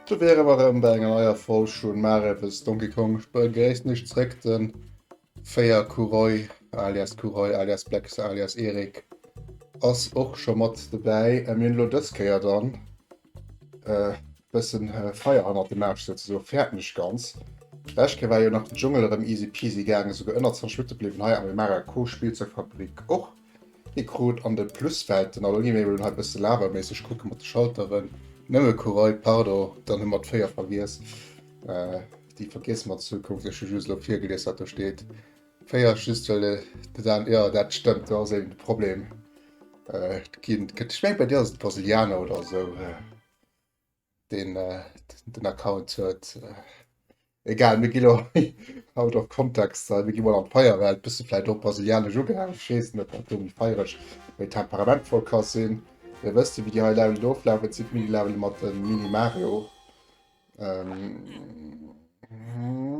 Do wiere mer erëm bei enger neier Folg vun Mario vs Donkey Kong. Ech begréissen iech zréck, den 4 Kuroi alias Kuroi alias Blex alias Erik ass och scho mat dobäi. Mir hunn elo dës Kéier dann e bëssen Feier hannert dem Aarsch souzesoen, fäerten ech ganz. D'lescht Kéier war jo nach den Dschungel erëm easy peasy gaangen, esouguer ënner 20 Minutte bliwwen. Hei am Mario Co Spillzeugfabrik och. Hie krut an de Pluswelten, also gi mir hei bësse lavaméisseg kucke mat de Schalteren, nëmme Coureuil, pardon, dann hu mer d'Féier vergiess. Déi vergiesse mer an Zukunft. Ech hu just elo virgelies, wat do steet. Féier just well de Dan, jo dat stëmmt, do ass eben de Problem. Et ginn, ech mengen bei dir ass et Brasilianer oder esou. deen den Account huet. Egal, mir gi lo out of context, mir gi mol an d'Feierwelt, bësse vläit och brasilianesch ugehaang, ech weess net, wat do méi feiereg, méi temperamentvoll ka sinn. Mir wësst jo, wéi déi hei Levelen oflafen, et sinn d'Mini-Levele mat dem Mini-Mario.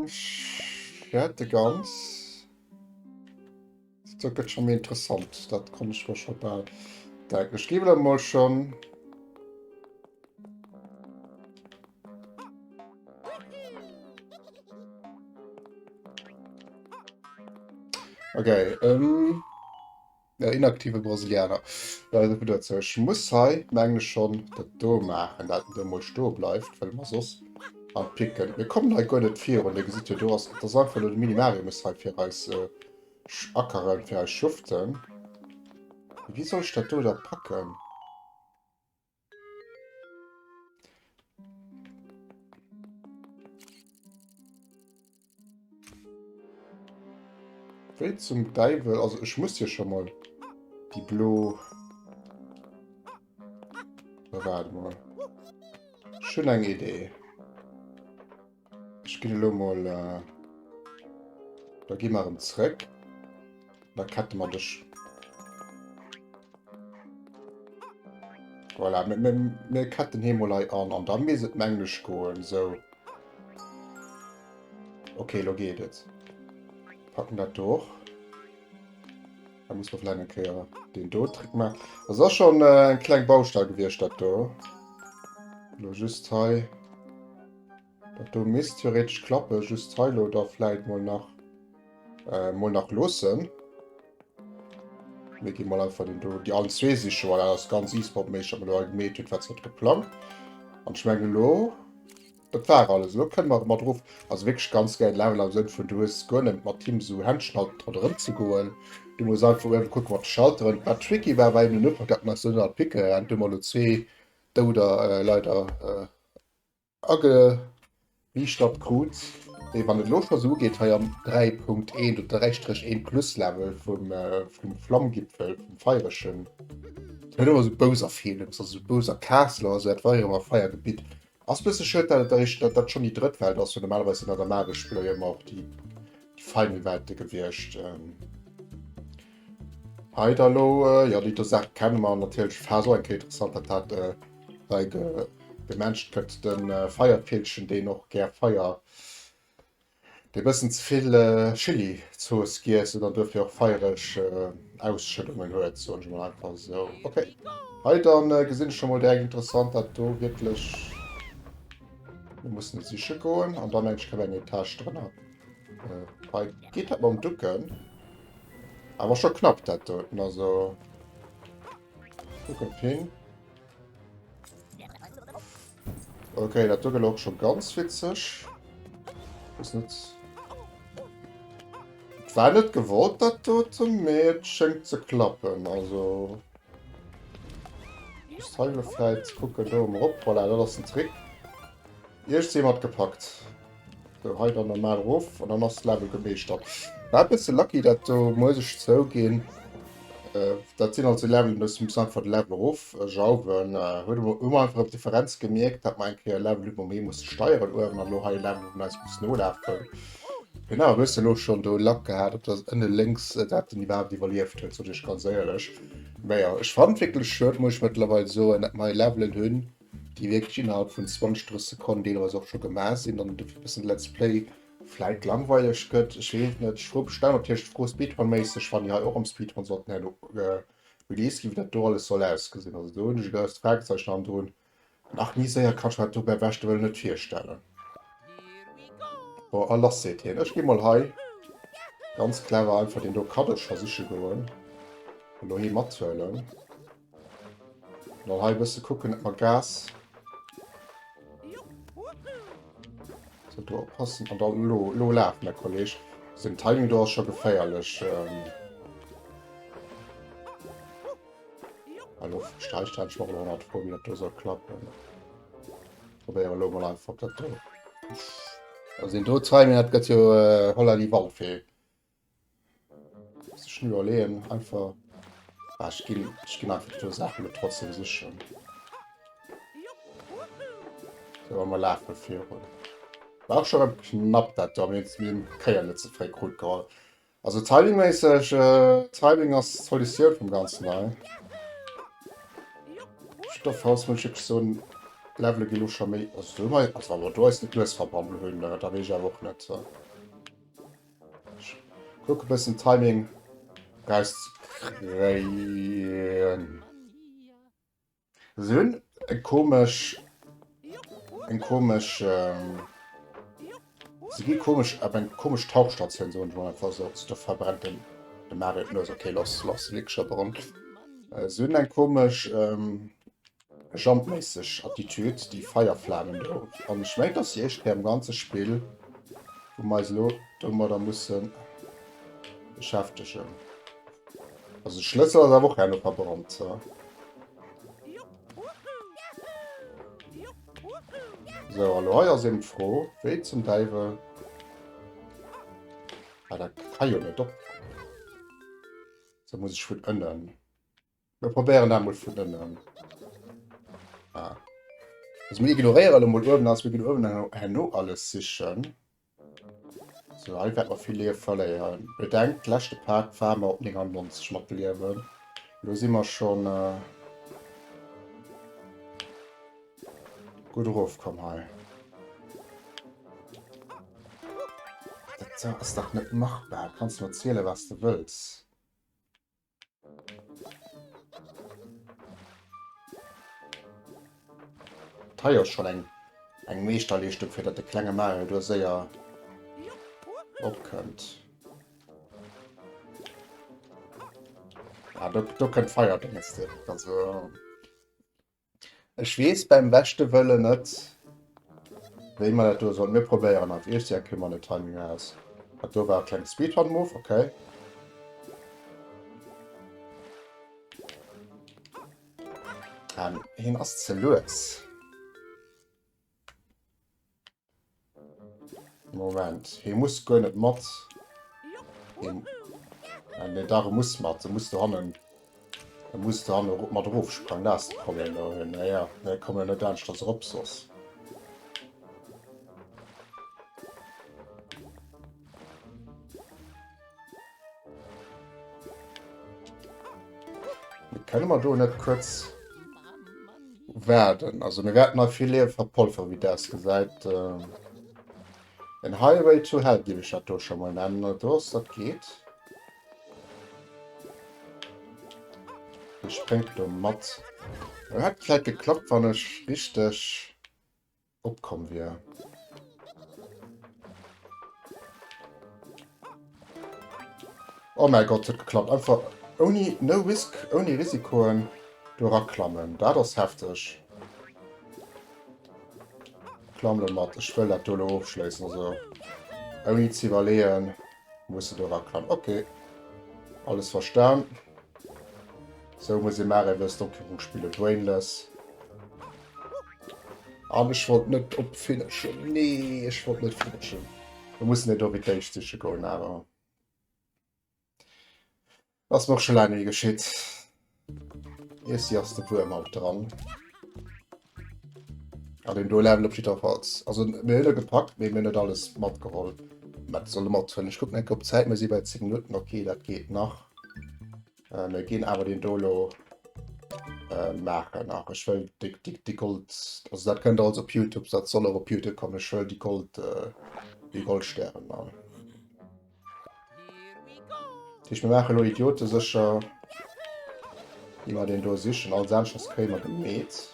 Ech wäerte ganz. Dat gëtt scho méi interessant, dat konnt ech mer scho bal denken. Ech ginn elo mol schonn. Okay, ähm, ja, inaktive Brasilianer. Ja, dat bedeutet so, ich muss hei, mengen ech schon, dat do maachen, dat do mol stoe bleift, well mer soss an d'Picken. Mir kommen hei guer net virun. Dir gesitt jo, do ass, dat ass einfach nur de Mini-Mario muss hei fir eis äh, ackeren, fir eis schuften. Wéi soll ech dat do da packen? Wéi zum Däiwel? Also ech muss jo scho mol déi blo... Waart mol. Ech hunn eng Idee. Ech ginn elo mol... Äh, da gi mer erëm zréck. Da kette mer dech. Voilà, mir, mir, mir ketten hie mol hei an. An da misst et mengen ech goen. Sou. Okay, lo geet et. Packen dat do och. Da muss man vielleicht eng Kéier den do Trick machen. Das ass schon äh, eng kleng Baustell gewiescht, dat do. Lo just hei. Dat do misst theoretisch klappen. Just hei lo da vielleicht mal nach, äh, mal nach loossen. Mir gi mal einfach den do. Die allen zwee sichen, voilà, das ist ganz E-Sport-mäßig, hat man do gemeet huet, wat se geplangt. An ich menge lo. Dat war alles. Elo kënne mer mat erof. Also wierklech ganz gäil Level am Sënn vun du hues guer net mat him esou Händschen halten ronderëm ze goen. Du muss einfach uewe kucke mat de Schalteren. Wat tricky war, war eben den Ufank, dat mer eis ënner d'Picke rennt. Do hu mer elo zwee Douder leider ageliichtert krut. Mee wann et elo scho sou ugeet hei am 3.1 oder 3-1 plus Level vum vum Flammgipfel, vum feieregen, huet ëmmer sou Bowser-Feelings, also sou Bowser Castle oder sou, dat war jo ëmmer Feiergebitt. Ass bësse schued dat et eréischt dat dat schonn déi drëtt Welt ass, well normalerweis sinn an der magesch Spiller jo ëmmer och déi final Welte gewiescht. Hei da lo, jo déi do Saach kenne mer natierlech. Phas och eng Kéier interessant, dat dat hei gemengt gëtt, de Feiervillchen deen och gär Feier Dee bëssen ze vill Chili-Zooss giess huet an duerfir och feiereg Ausschëddungen huet, soen ech mol einfach esou. Ok, hei dann gesinn ech scho mol direkt interessant, dat do wierklech, mir mussen et siche goen an dann eng Kéier eng Etage drënner. Hei geet dat mam Ducken, awer scho knapp dat doten, also kucken hin. Okay, dat do gëtt och schon ganz witzeg. Ist net. War net gewollt dat dote, mee et schéngt ze klappen. Also just hei lo vläit kucken do emol op. Voilà, dat ass den Trick. Iergends si mat gepackt. So, hei dann normal erof an dann ass de Level gemeeschtert. War e bësse lucky dat do, muss ech zouginn. Äh, dat sinn also Levelen, do muss einfach de Level erof jauwen. Äh, huet hu mer einfach op Differenz gemierkt, dat mer eng Kéier Level hu wou mer hie musse steieren uewen an elo hei e Level wou mer eis mussen nolafen. Genau, e bësse elo schonn do Luck gehat, ob dat ënne lénks dat en iwwerhaapt iwwerlieft huet, sot ech ganz éierlech. Mä jo, ech fannen et wierklech schued, muss ech mëttlerweil soen, dat mer hei Levelen hunn, déi wierklech innerhalb vun 20, 30 Sekonnen deelweis och scho gemaach sinn an dofir e bëssen de Let's Play vläit langweileg gëtt. Ech weess et net. Ech fro stellen natierlech d'Fro Speedrun-méisseg, wann déi hei och am Speedrun sollten herno released ginn, wéi dat do alles soll ausgesinn. Also do hunn ech e grousst Fragezeichen hannendrun. Nach méi séier kann ech mer dat do beim beschte Wëllen net virstellen. Bon, a lass seet hien. Ech gi mol hei ganz clever einfach deen do Kaddocher siche goen. An dohi mathuelen. An dann hei e bësse kucken, dat mer Gas. So, do oppassen. An dann lo, lo lafen, der Kolleg. Also den Timing do ass scho geféierlech. Ähm Hallo, steigt dann schon mal 100 vor, wie dat do soll klappen. Probéiere lo mal einfach dat do. Also den do Timing, dat gëtt jo äh, holla die Waldfee. Muss ich schon überlegen, einfach. Ah, ich ginn, ich ginn einfach do Sachen mit trotzdem sichern. So, mal lafen virun. War auch schon knapp dat do, mir dem Kéier net ze fréi krut geholl. Also timingméisseg, Timing ass d'Solutioun vum Ganzen hei. Stoffhaus muss ech wierklech soen, d'Levele gi lo scho méi, also do hu mer, also wa mer do eis net lues verbammel hunn, da weess ech awer och net. Ech kucke bëssen Timing rauszekréien. Se hunn eng komesch, eng komesch, se gi komesch op eng komesch Tauchstatioun, soen ech mol einfach esou. Do verbrennt den de Mario d'Nues. Okay, lass, lass, wierklech verbrannt. Se hunn eng komesch jumpméisseg Attitude, déi Feierflamen do. An ech mengen, et ass déi éischt Kéier am ganze Spill, wou mer eis elo domadder musse beschäftegen. Also de Schlëssel ass awer och herno verbrannt. So, hallo, hei ass eben d'Fro, wéi zum Däiwel... Ah, dat kann jo net op. So muss ech vun ënnen. Mir probéieren dat mol vun ënnen. Ah. Also mir ignoréieren elo mol uewen, also mir ginn uewen herno alles sichen. So, hei wäert mer vill Liewe verléieren. Bedenkt, leschte Part war mer op 99 mat Liewen. Lo si mer schon äh, gutt erofkomm hei. Dat ass dach net machbar. Kanns du mer zielen, was du wëlls. Hei ass schon eng eng Meeschterleeschtung fir dat de klenge Mario do séier opkënnt. Ah, do, do kënnt Feierdénges direkt, also. Ech weess beim beschte Wëllen net, wéi mer dat do sollen. Mir probéieren einfach. Iergendwéi kréie mer den Timing eraus. Dat do war e klenge Speedrun-Move, okay. Ähm, hien ass ze lues. Moment, hie muss guer net mat. Hien, ah, nee, dach, e muss mat. E muss dohannen, e muss dohanne mat erofsprangen. Dat ass de Problem do. Naja, mir kommen jo net aneschters erop soss. Kënne mer do net kuerz waarden? Also mir wäerten hei vill Liewe verpolferen, wéi dat ausgesäit. En Highway to Hell géif ech dat do scho mol nennen. Do ass dat geet. Dee spréngt do mat. Dat hätt vläit geklappt, wann ech richteg opkomm wier. Oh mäi Gott, huet geklappt. Einfach ouni no risk, ouni Risikoen do eraklammen. Dat ass hefteg. Klamm lo mat. Ech wëll dat do lo ofschléissen. Also ouni ze iwwerleeën, muss de do eraklammen. Okay. Alles verstan. Sou muss ee Mario vs Donkey Kong spillen. Brainless. An ech wollt net op finishen. Nee, ech wollt net finishen. Wir mussen net op d'éischt siche goen, awer. Ass mir och scho laang ni geschitt. Iessi ass de Wuerm haut dran. An den do Level op jiddwerfalls. Also mir hunn e gepackt, mee mir hunn net alles matgeholl. Wat solle mathuelen? Ech kucken eng Kéier op d'Zäit, mir si bei 10 Minutten. Okay, dat geet nach. Äh, mir ginn awer den do lo äh, maachen. Ach, ech wëll déi, déi, déi Gold, also dat kënnt alles op YouTube, dat soll och op YouTube kommen. Ech wëll déi Gold, äh, déi Goldstären an. Ich mir maache lo Idiote sécher, déi mer den do sichen. Alles aneschters kréie mer gemeet.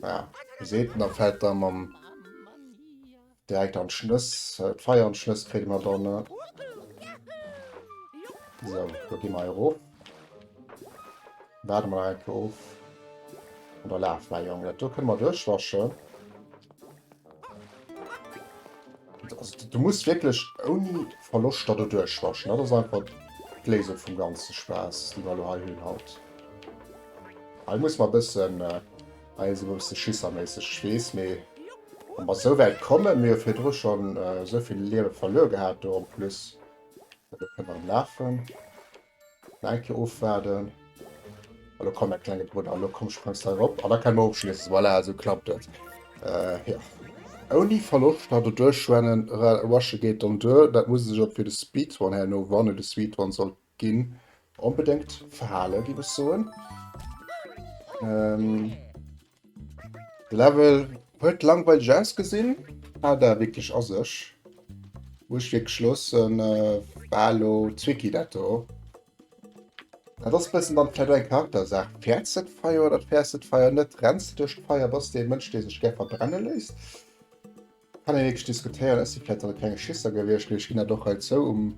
Ja, geseet, da fält da mam direkt an d'Schnëss, d'Feier an d'Schnëss kréie mer dann. So, do gi mer erof. Waarde mer nach eng Kéier of. An da lafe mer, Jong. Dat do kënne mer duerchwaschen. Also, du muss wierklech ouni Verloschter do duerchwaschen. Dat ass einfach d'Léisung vum ganze Spaass, déi mer elo hei hunn haut. Hei muss mer e bëssen, hei si mer e bësse schisserméisseg, ech weess, mee wa mer esou wäit kommen, mir hu virdru schonn esou vill Liewe verluer gehat do en plus, do kënne mer erëm lafen. Nach eng Kéier ofwaarden. Elo komm, mäi klenge Brudder, elo komm, sprangs de erop an da kënne mer ofschléissen. Voilà, esou klappt et. Äh, jo. Ouni Verloschter do duerchschwennen, rushe geet dann duer. Dat muss ee sech och fir de Speedrun herno, wann et e Speedrun sollt ginn, onbedéngt verhalen, géif ech soen. Ähm. De Level huet langweileg ausgesinn, hat awer wierklech a sech. Muss ech wierklech loossen, war elo tricky dat do. Dat ass bëssen dann vläicht och eng Charaktersaach. Fäerts de d'Feier oder fäerts de d'Feier net? Renns de duerch d'Feier? Bass de ee Mënsch, dee sech gär verbrenne léisst? Kann een wierklech diskutéieren. Ech si vläicht dann e klenge Schisser gewiescht, mee ech ginn dat och hei zou um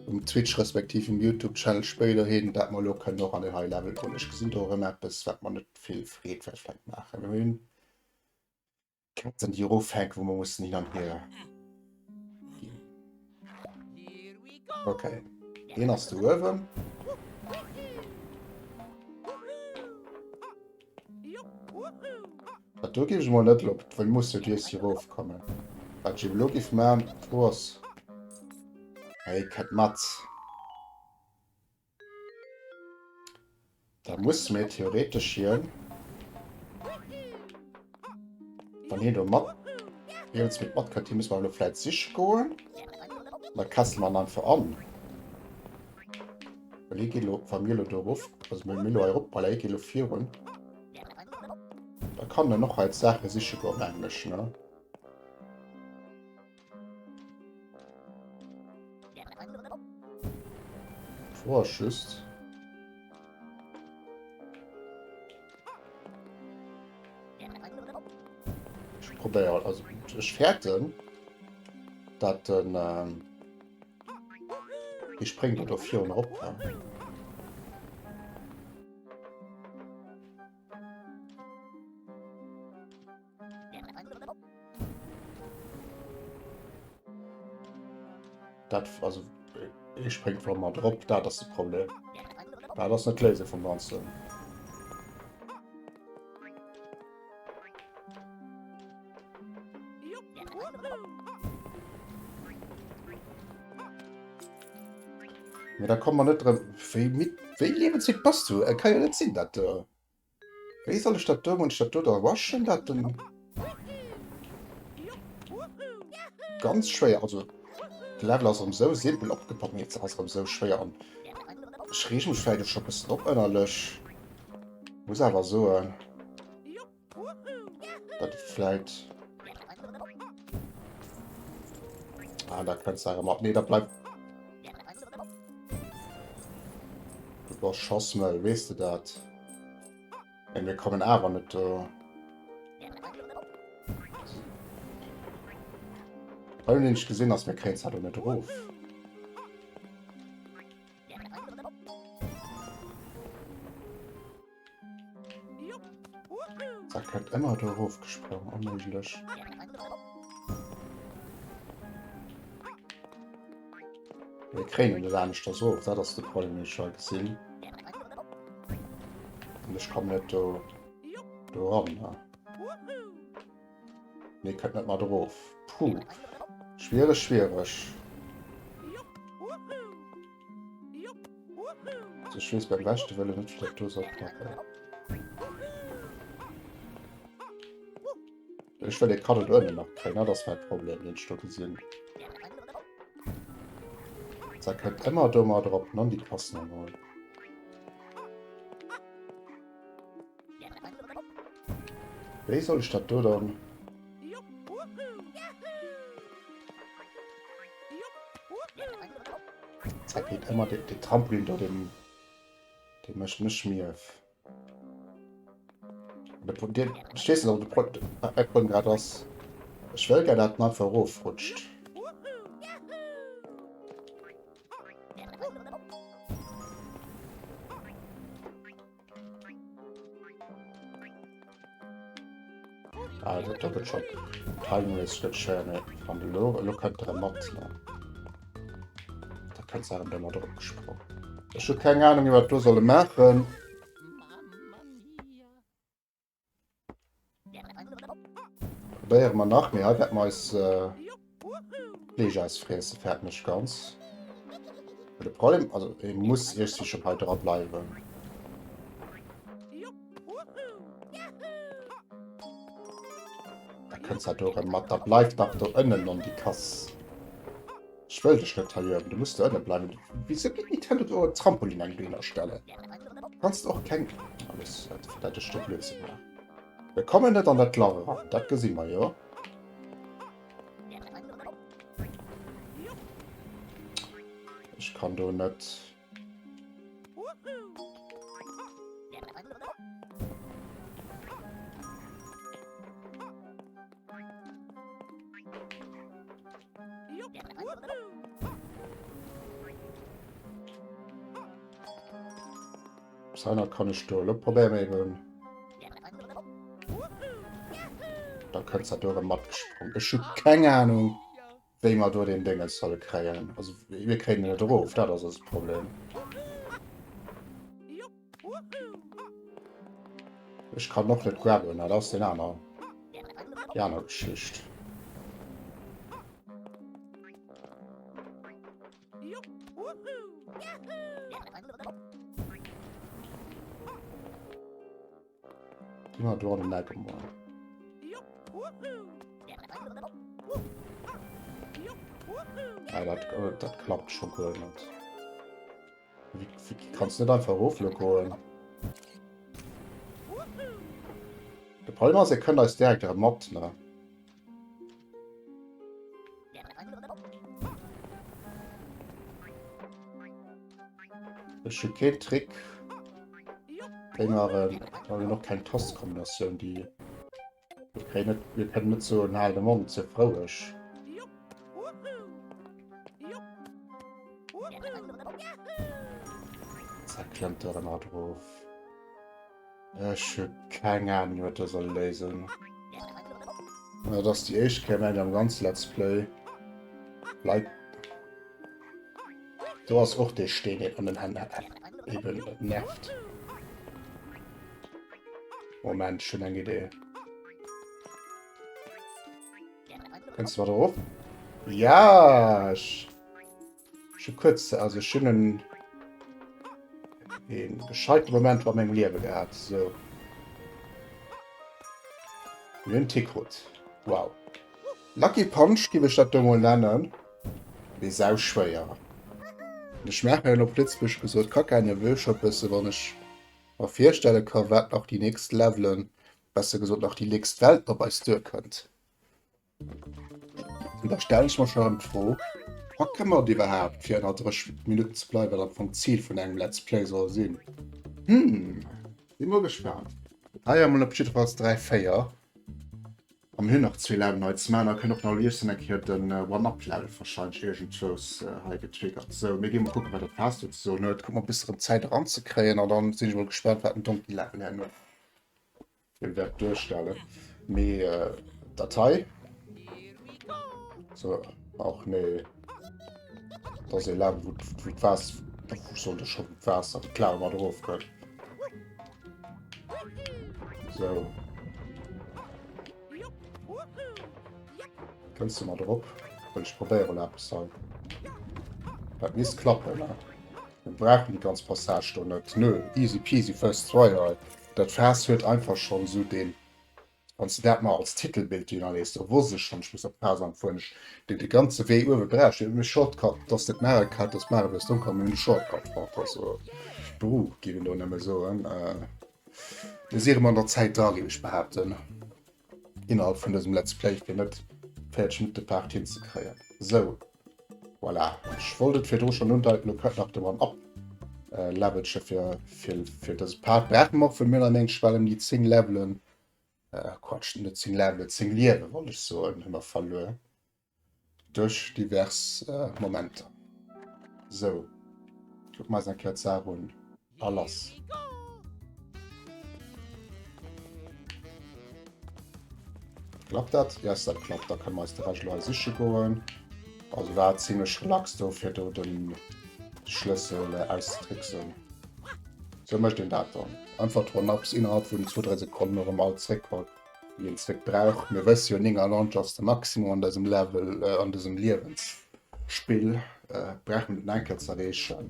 um Twitch respektiv um Youtube Channel spéiderhin, dat mer elo kënnen och an deen hei Level goen. Ech gesinn do erëm eppes, wat mer net vill Freed wäert vläicht maachen. Mir hunn Ketten, déi eroffänken, wou mer mussen hin an hier ginn. Okay, deen ass do uewen. Dat do géif ech mol net elo, well muss jo dierfs hier erofkommen. Wat ech eben elo géif man, do ass, hey, kënnt mat. Da muss mir theoretesch hien, wann hien do mat, jeweils mit matkënnt, hie muss mer elo vläit siche goen. Da kessele mer en einfach an. Well hie geet elo, wa mir elo do erof, also mir elo hei erop, voilà, hie geet elo virun. Da kann en och hei d'Saache siche goen, mengen ech, ne? D'Fro ass just. Ech probéieren, also ech fäerten, dat den ähm, hie spréngt do virun erop. Dat, also, ich springt vor mal drop, da das ist das Problem. Da das nicht lesen vom Ganzen. Ja, da kommen wir nicht drin. Wie, mit, wie lebenszeit bist du? Äh, kann ja nicht sein, dat. Äh Wéi soll ech dat do, muss ech dat do da rushen, dat den ganz schwéier, also de Level ass erëm sou simpel opgepackt, mee et ass erëm sou schwéier an ech reege mech vläicht och scho bëssen op ënnerlech, muss awer soen, dat et vläicht, ah da kënns de awer mat, nee dat bleift, du bass schossmëll, weess de dat? Mee mir kommen awer net do. Well den ech gesinn ass, mir kréien zwar do net erof. Da kënnt ëmmer do erof gesprong, onméiglech. Mir kréien en net aneschters of, dat ass de Problem, deen ech hei gesinn. An ech kommen net do, do ran. Ne? Nee, kënnt net mat erof. Puh. Schwiereg, schwiereg. Also ech weess beim beschte Wëllen net, wéi dat do soll klappen. Ech wëll de Kaddo do ënnen nach kréien, dat ass mäi Problem, deen ech do gesinn. Da kënnt ëmmer do mat erop, non déi passen emol. Wéi soll ech dat do dann? Zack, geet ëmmer de, de Trampolin do, den, dee mécht mech mierf. Ech weess net, ob de Problem grad ass. Ech wëll gär, dat en einfach erofrutscht. Ah, dat do gëtt schon Time Race gëtt schwéier, mee wann elo elo kënnt der mat ne. Da kënnt se erëm domat eropgesprong. Ech hu keng Ahnung, wéi mer dat do solle maachen. Probéiere mer nach, mee hei wäerte mer eis Fleesch ausfriesse, fäerten ech ganz. De Problem, also e muss iergendwéi schon hei dra bleiwen. Da kënns dat do erëm mat, da bleif dach do ënnen an déi Kass. Ech wëll dech net hei uewen, du muss do ënne bleiwen. Wisou geet Nintendo do en Trampolin eng dohinner stellen? Kanns de och keng... Alles, dat ech do Blödsinn maachen. Mir kommen net an dat Lach eran, dat gesi mer jo. Ech kann do net... Seiner kann ich do lo probéieren eben. Da kënnt dat do erëm matgesprong. Ech hu keng Ahnung, wéi mer do den Dénges solle kréien. Also mir kréien en net erof, dat ass eise Problem. Ech kann och net grabben, dat ass den aner, déi aner Geschicht. Gi mer do an den Eck emol. Ah, dat, dat klappt scho guer net. Wie, wie kannst net einfach erofgoen? De Problem ass, ihr könnt eis direkt erëm mat, ne? Ech hu keen Trick. Wéi mer äh, noch keng Tastkombinatioun, déi Wir kréien net, wir kënnen net soen, hal de Mond, sief roueg. Zack, klëmmt er ëmmer drauf. Ech hu keng Ahnung, wat der soll léisen. Dat ass déi éischt Kéier mengen am ganze Let's Play. Bleib. Do ass och dee Steen, deen an den Hänn eben nervt. Moment, ech hunn eng Idee. Kënns du mat erof? Ja! Ech ech hu kuerz, also ech hunn en een gescheite Moment a mengem Liewe gehat. So. Mir hunn Tikrut. Wow. Lucky Punch giff ech dat do mol nennen. Mee sau schwéier. Ech maachen op Lëtzebuergesch gesot Kacka nervös scho bësse wann ech mer virstelle ka wat nach déi nächst Levelen, besser gesot nach déi nächst Welt op eis duerkënnt. An da stellen ech mer scho erëm d'Fro, Packe mer et iwwerhaapt fir ënner 30 Minutten ze bleiwen, wat am Fong d'Zil vun engem Let's Play soll sinn? Hm, si mol gespaant. Hei emol op jiddefalls 3, 4. A mir hunn nach zwee Levelen hei ze maachen. Da kënnt och nach iergendwann eng Kéier den One-Up-Level wahrscheinlech iergendwous hei getriggert. Sou, mir gi mol kucken, wat dat Faass do ze soen huet. Kucke mer e bësse rëm Zäit eranzekréien an dann sinn ech mol gespaant, wat den Donkey Level herno wäert duerstellen. Mee d'Datei, sou, och nee, dat ass ee Level, wou d'Waasser, wou soll de scho d'Waasser, wou d'Lava mat erofkënnt. So. Kënns du mat erop? Well ech probéieren eppes hei. Dat misst klappen, ne? Mir brauchen déi ganz Passage do net. Nö, easy peasy first try hei. Dat Faass huet einfach schonn esou deen Wann s de dat mar als Titelbild hinnerlees, da wosst ech schonn, ech muss op d'Fasang fueren. Ech deen de ganze Wee uewe brauch ech e Shortcut, dass net Mario Kart, dass Mario Bros. Donkey Kong, mir hunn de Shortcut fonnt. Also Bru géif een do nëmme soen. Mir si erëm an der Zäit dra, géif ech behaapten, innerhalb vun dësem Let's Play, fir net 40 Minutte Part hinzekréien. Sou, voilà, ech wollt et virdru schonn undeiten, lo kënnt nach de One-Up Levelche fir, fir, fir dëse Part. Brauche mer och, well mir hunn an engem Schwell ëm déi 10 Levelen. Quatsch, net 10 Levele, 10 Liewe wollt ech soen, hu mer verluer duerch divers Momenter. Sou, kucke mer eis eng Kéier d'Saach un a lass. Klappt dat? Yes, dat klappt. Da kënne mer eis de Rescht elo hei siche goen. Also war zimmlech relax do fir do den Schlëssel auszetricksen. Sou mécht een dat dann. Einfach d'One-Ups innerhalb vun zwou, dräi Sekonnen erëm all zréckholl, wéi een zréck brauch. Mir wësse jo, 99 ass de Maximum an dësem Level, an dësem Liewensspill. Brauch mer net eng Kéier ze erreechen.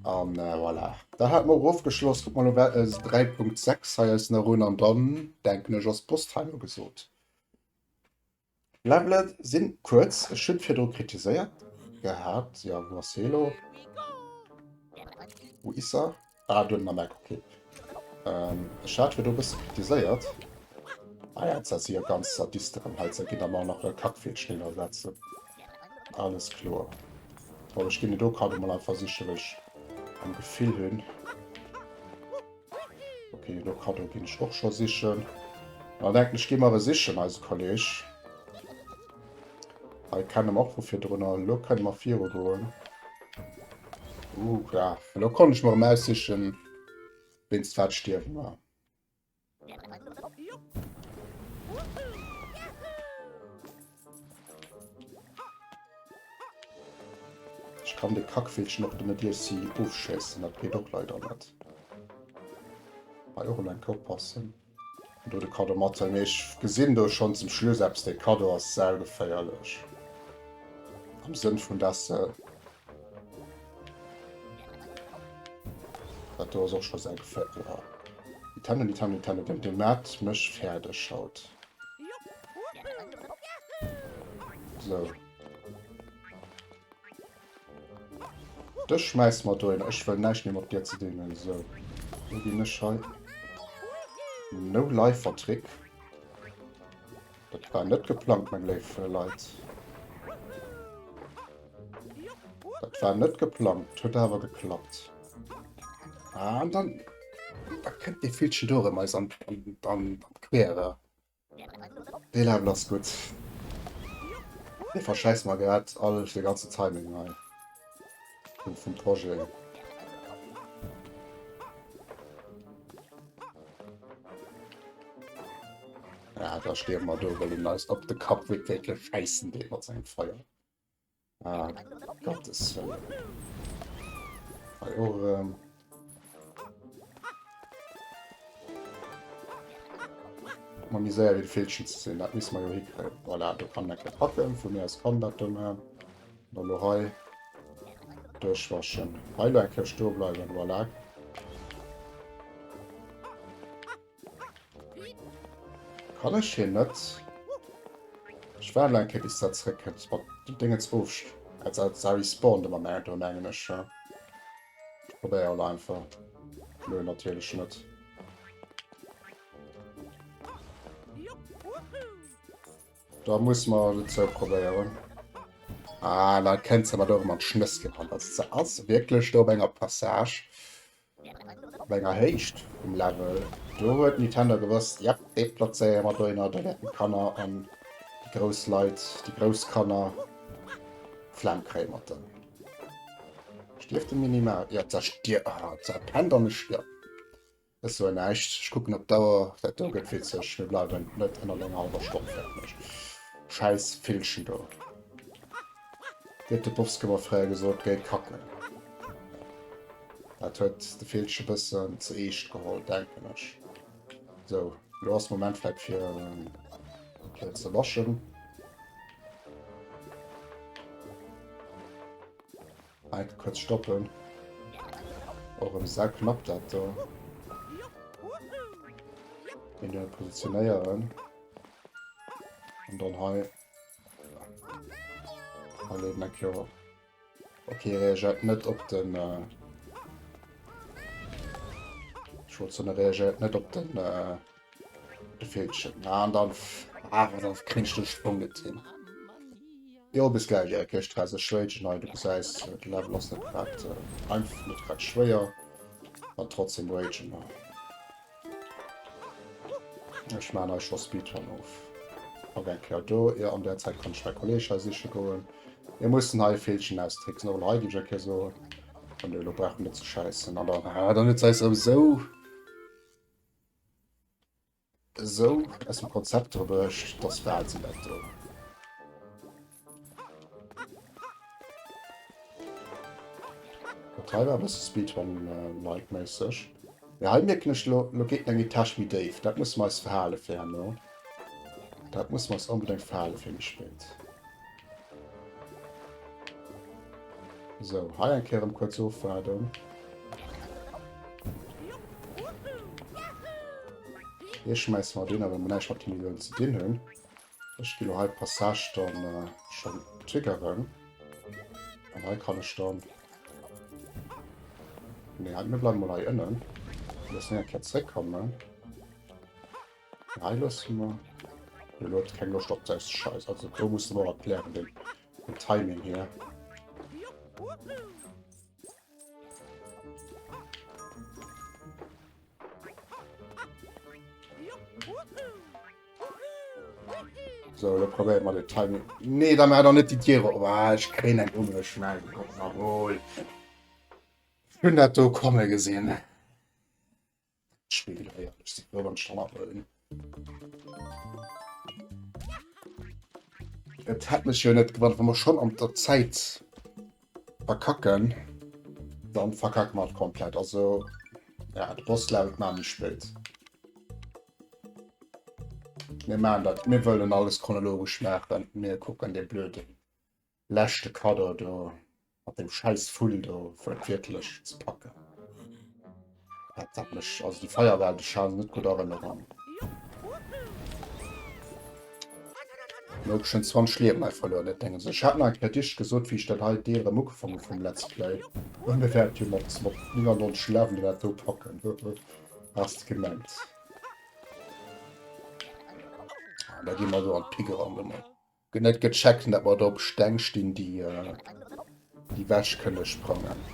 An voilà. Dat hate mer och ofgeschloss. Kucke mer elo wat 3.6 hei eis nach un an dann denken ech ass Boss-Time ugesot. Levelen sinn kuerz, ech hunn virdru kritiséiert gehat, jo wou ass hie lo? Wou is er? Ah do am Eck, okay. Ech hat virdru bësse kritiséiert. Ah ja, dat si jo ganz Sadisten hei, se ginn da mer nach e Kackvillchen hinnersetzen. Alles kloer. Bon, ech ginn do Kado mol einfach sichen, well ech am Gefill hunn. Okay, do Kado ginn ech och scho sichen. Da denken ech, gi mer e sichen, eise Kolleg. Hei kenne mer och vu virdrunner. Elo kënne mer viru goen. Uh, ja. Elo konnt ech mer erëm aussichen, wéinst wat stierwen war. Ech kann de Kackvillchen och net iech si ofschéissen, dat geet och leider net. Hei och elo eng Kéier oppassen. An do de Cadeau mathuelen. Mee ech gesinn do schonn zum Schluss eppes, dee Cadeau ass saugeféierlech. Am Sënn vun dass se. Dat do ass och scho saugeféierlech. Nintendo, Nintendo, Nintendo, den, den maat mech fäerdeg haut. So. Dech schmeiss mer dohin. Ech wëll näischt méi mat dir ze dinn hunn. So. Do ginn ech hei. No Lifer Trick. Dat war net geplangt, meng léif Leit. Dat war net geplangt, huet awer geklappt. Ah, an dann da kënnt dee Villchen do erëm eis an, an, an, an d'Quere. Dee Level ass gutt. Dee verschäisst mer grad all de ganzen Timing hei vum, vum Projet. Ja, da stierwe mer do, well en eis op de Kapp wierklech schäissen deet mat sengem Feier. Ah, Gottes Wëllen. Hei och erëm. Mal méi séier wéi de Villchen ze sinn, dat misse mer jo hikréien. Voilà, do kann en eng Kéier packen, vu mir aus kann dat do maachen. An elo hei duerchwaschen. Hei elo eng Kéier stoe bleiwen, voilà. Kann ech hien net? Ech waarden eng Kéier bis dat zréck kënnt mat dem Dingens of. Also dat respawnt ëmmer méi do mengen ech. Ja. Ich probéier elo einfach. Nö, natierlech net. Da muss mer et sou probéieren. Ah, da kennt se mat och mat Schnëss gerannt. Also se ass wierklech do op enger Passage. Op enger Héicht vum Level. Do huet Nintendo gewosst, jep, dee plazéiere mer dohinner, do wäerten d'Kanner an déi grouss Leit, déi grouss Kanner Flemm kréie mat dem. Stierft de minimal? Jo, da stier, ah, da pennt an e stierft. Ech soen näischt, ech kucken op d'Auer, dat do gëtt witzeg, mir bleiwen net ënnert enger hallwer Stonn fäerdeg. Schäiss Villchen do. Wéi huet de Bovske mer fréier gesot, géi kacken. Dat huet de Villche bëssen ze eescht geholl, denken ech. Sou, elo ass Moment vläit fir fir ze waschen. Enke kuerz stoppen. Och erëm sau knapp dat do. Den do positionéieren. An dann hei. Hei leet eng Kéier. Okay, reagéiert net op den. Äh, ich wollte so reagéiert net op den. Äh, de Villchen. Na, an dann. Ah, dann krieg ich den Sprung net hin. Jo bis gläich Eric, ech stress ech ragen hei, du gesäis de Level ass net grad einfach, net grad schwéier, an trotzdem ragen mer. Ech maachen hei scho Speedrun of. Pack eng Kéier do. Jo, an där Zäit kann ech mäi Kolleg hei siche goen. Mir mussen hei e Villchen austricksen. Och hei géif ech eng Kéier soen. An elo brauch mer net ze schäissen. An dann, ah, dann huet se eis erëm esou, esou aus dem Konzept bruecht. Dat ass Wahnsinn, dat do. Dat hei war e bësse Speedrun-like méisseg. Mee hei mierken ech lo, lo geet en eng Etage méi déif. Dat musse mer eis verhale fir herno. Dat musse mer eis onbedéngt verhale fir méi spéit. Sou, hei eng Kéier erëm kuerz ofwaarden. Hier schmäisse mer deen, well mer näischt mat deem Niwel ze dinn hunn. Ech gi lo hei d'Passage dann schonn triggeren. An hei kann ech dann... Nee, halt, mir bleiwen mol hei ënnen. Loossen eng Kéier zréckkommen. Hei loosse mer... Elo huet keng Loscht op säi Scheiß. Also do muss de mer erklären, den, den Timing hier. So, lo probéiere mer den Timing. Nee, da maach doch net déi Dier op. Ah, ech kréien eng um mech. Mein Gott, na wohl. Ech hunn dat do komme gesinn. Spill, ja, ech si frou, wann ech dran abëllen. Et hätt mech jo net gewonnert, wa mer schonn an der Zäit verkacken, dann verkacke mer et komplett. Also, ja, de Boss-Level maache mir spéit. Mir maachen dat, mir wëllen alles chronologesch maachen. Mir kucken dee blöde leschte Kaddo do mat dem scheiß Vull do wuertwiertlech ze packen. Dat hat mech, also déi Feierwelt, ech hat se net gutt Erënnerung. Lo schon 20 Liewen hei verluer, dat denken se. Ech hat nach eng Kéier dich gesot, wéi ech dat hei Deel erëm ugefaangen hu vum Let's Play. An mir wäert jo mat mat 99 Levelen dat do packen. Has de gemengt. Ah, da gi mer do an d'Pick eran, do mer. Gëtt net gecheckt, dat mer do op Steng stinn, déi déi wech kënne sprangen.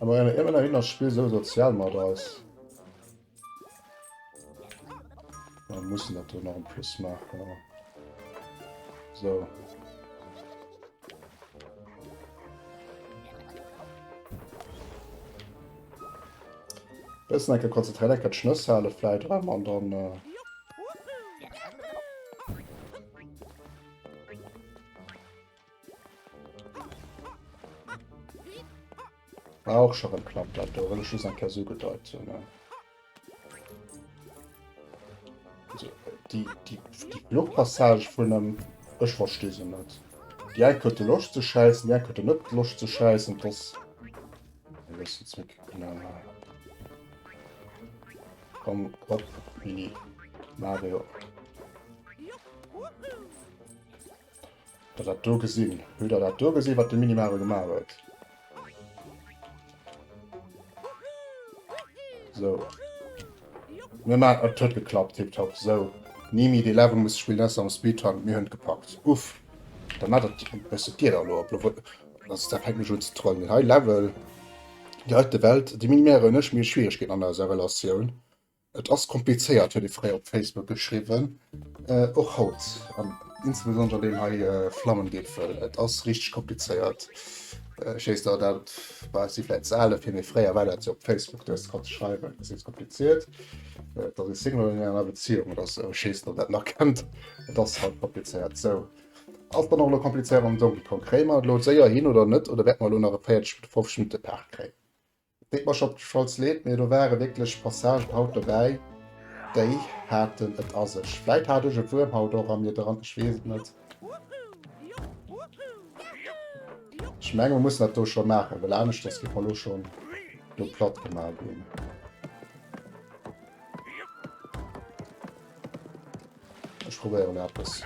Aber ëmmerhin ass d'Spill sou sozial mat eis. Wir müssen dat do nach en Plus maachen. So. Bëssen enke konzentrieren, enke d'Schnëss hale vläit erëm an dann. Äh War och scho rëm knapp dat do, wëll ech just eng Kéier sou gedeit hunn. Also, déi, déi, déi Fluchtpassage vun em, ech versti se net. Déi eng huet de Loscht ze schäissen, déi eng huet net Loscht ze schäissen, das Komm op, Mini Mario. Der dat do gesinn? Hutt der dat do gesinn, wat de Mini Mario gemaach huet? So. Mir ma et huet geklappt, tipptopp. So. Nimi, dee Level muss spillen, ass am Speedrun. Mir hunn et gepackt. Uff. Da mat dat bësse d'Dier da elo op. Lo das, dat fänkt mech un ze trollen. Hei Level. Déi heite Welt, de Mini Mario en ech, mir hu Schwieregkeeten an eiser Relatioun. Et ass komplizéiert, huet ee fréier op Facebook geschriwwen. Och haut, an insbesondere an deem hei Flammengipfel. Et ass richteg komplizéiert. Ech weess der, dat war si vläit ze al dofir, mee fréier war dat jo op Facebook, du hues konnte schreiwen, et ass kompliziert. Et ass ee Single oder an enger Bezéiung oder sou. Ech weess net, ob dat nach kennt. Et ass halt komplizéiert. Sou, ass dann och elo komplizéiert mam Donkey Kong. Kréie mer et elo séier hin oder net? Oder wäerte mer elo nach e 40, 50 Minutte Part kréien? Deet mer scho falls leed, mee do ware wierklech Passagen haut dobäi, déi haten et a sech. Vläit hat ech e Wuerm haut och a mir dran, ech weess et net. Ech menge mer mussen dat do scho maachen, well aneschters gi mer elo schonn do platt gemaach ginn. Ech probéieren eppes.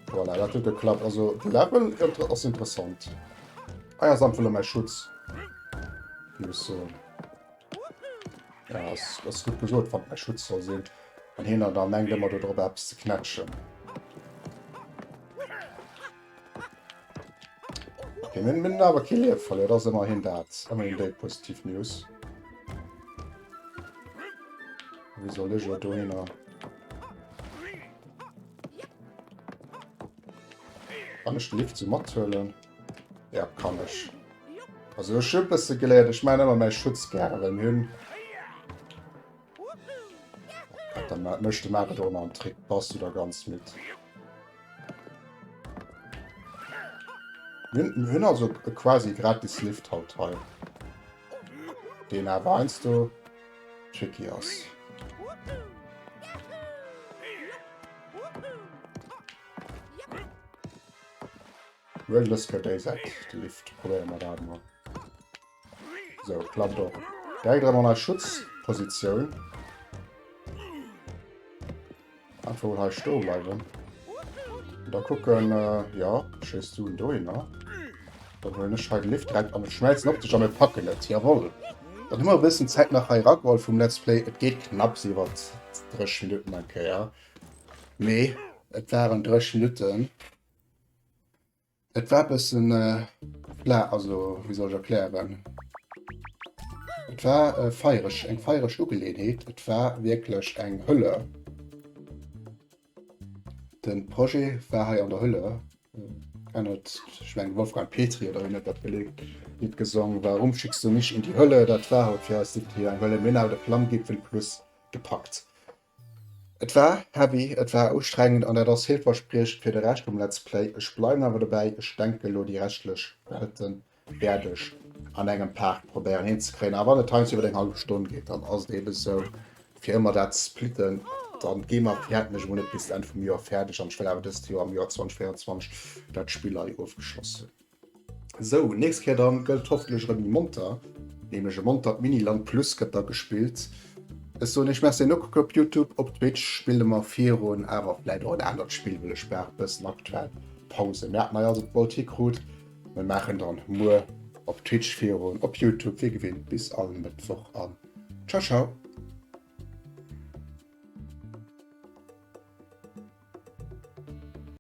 Voilà, dat huet geklappt. Also de Level ass interessant. Hei ass einfach lo mäi Schutz. Géif ech soen. Ja, ass, ass gutt gesot, wann mäi Schutz soll sinn. An hien da mengt ëmmer do drop eppes ze knätschen. Ok. Okay, mir hunn awer kee Liewe verluer, dat ass ëmmerhin dat. Ëmmerhin déi positiv News. Wéi soll ech elo dohinner? Kann ech de Lift sou mathuelen? Ja, kann ech. Also ech hu e bësse geléiert, ech maachen ëmmer mäi Schutz gären, well mir hunn... Da mécht de Mario do nach en Trick, bass du da ganz midd. Mir hunn also e quasi gratis Lift haut hei. Deen awer heiansdo tricky ass. Well dës Kéier déi Säit, de Lift, probéiere mer dat emol. Sou, klappt och. Direkt erëm an eis Schutzpositioun. Einfach mol hei stoe bleiwen. Und da kucken, äh, ja, schéiss du en dohinner. Dann huelen ech hei de Lift direkt an et schmelzen op sech a mir packen et. Jawohl. Dann hu mer e bëssen Zäit nach hei erageholl vum Let's Play. Et geet knapps iwwer 30 Minutten eng Kéier. Mee et waren 30 Minutten. Et war bëssen fla, also wéi soll ech erklären? Et war feiereg, eng feiereg Ugeleeënheet. Et war wierklech eng Hölle. De Projet war hei an der Hölle. Kennt et, ech mengen Wolfgang Petry oder wien huet dat geleet, Lidd gesong, Warum schickst du mich in die Hölle? Dat war haut fir eis Lidd hier eng Hölle. Mir hunn awer de Flammgipfel plus gepackt. Et war heavy, et war ustrengend an dat ass villverspriechend fir de Rescht vum Let's Play. Ech bleiwen awer dobäi, ech denke lo déi reschtlech Welten wäert ech an engem Part probéieren hinzekréien. A wann et heiansdo iwwer eng hallef Stonn geet, dann ass et eben esou. Fir ëmmer dat splitten, dann gi mer fäerten ech emol net bis d'Enn vum Joer fäerdeg an ech wëll awer dëst Joer am Joer 2024 dat Spill hei ofgeschloss hunn. Sou, nächst Kéier dann gëtt et hoffentlech erëm méi monter, nämlech e montert Miniland Plus gëtt da gespillt. Ech soen iech Merci nokucken op Youtube, op Twitch spille mer virun, awer vläit och en anert Spill, well ech brauch e bëssen aktuell Pause. Mir haten hei also d'Gold hikrut, mir maachen dann muer op Twitch virun, op Youtube wéi gewinnt bis all Mëttwoch an ciao ciao.